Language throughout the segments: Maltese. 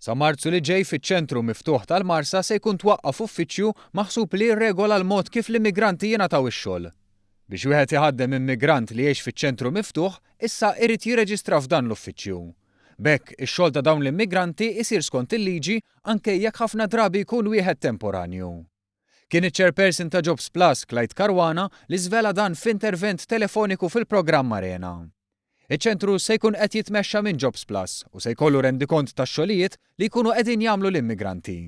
Sa Marzu li ġej fiċ-ċentru miftuħ tal-Marsa se jkun twaqqaf uffiċċju maħsub li jirregola l-mod kif l-immigranti jingħataw ix-xogħol. Biex wieħed iħaddem immigrant li jgħix fiċ-ċentru miftuħ, issa irid jirreġistra f'dan l-uffiċċju. B'hekk, ix-xogħol ta' dawn l-immigranti jsir skont il-liġi anke jekk ħafna drabi jkun wieħed temporanju. Kien iċ-Chairperson ta' Jobs Plus, Clyde Caruana, li żvela dan f'intervent telefoniku fil-programm Arena. Iċ-ċentru se jkun qed jitmexxa minn Jobs Plus u se jkollu rendikont tax-xogħlijiet li jkunu qegħdin jagħmlu l-immigranti.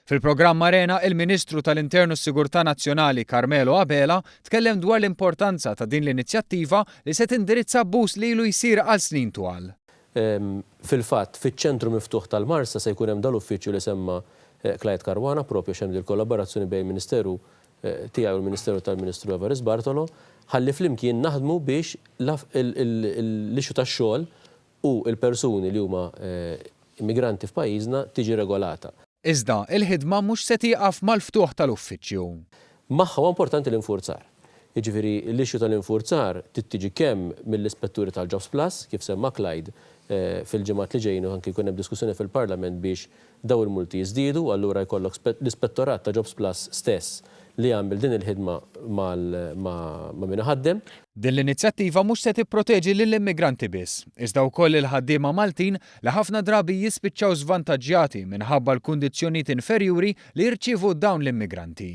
Fil-programm Arena, il-Ministru tal-Intern u s-Sigurtà Nazzjonali Carmelo Abela tkellem dwar l-importanza ta' din l-inizjattiva li se tindirizza abbuż li ilu jsir għal snin twal. Fil-fatt, fiċ-ċentru miftuħ tal-Marsa se jkun hemm dal-uffiċċju li semma Clyde Caruana propju għax hemm dil-kollaborazzjoni bejn il-Ministeru tiegħi u l-Ministeru tal-Ministru Evarist Bartolo ħalli flimkien naħdmu biex l-issue tax-xogħol u l-persuni li huma immigranti f'pajjiżna tiġi regolata. Iżda, il-ħidma mhux se tieqaf mal-ftuħ tal-uffiċċju. Magħha huwa importanti l-infurzar. Jiġifieri l-issue tal-infurzar trid tiġi kemm mill-ispetturi tal-Jobs Plus, kif semma Clyde, fil-ġimgħat li ġejjin u anki jkun hemm diskussjoni fil-Parlament biex dawn il-multi jiżdiedu u allura jkollok l-ispettorat ta' Jobs Plus stess li jagħmel din il-ħidma ma' min iħaddem. Din l-inizjattiva mhux se tipproteġi lill-immigranti biss, iżda wkoll lill-ħaddiema Maltin li ħafna drabi jispiċċaw żvantaġġjati minħabba l-kundizzjonijiet inferjuri li jirċievu dawn l-immigranti.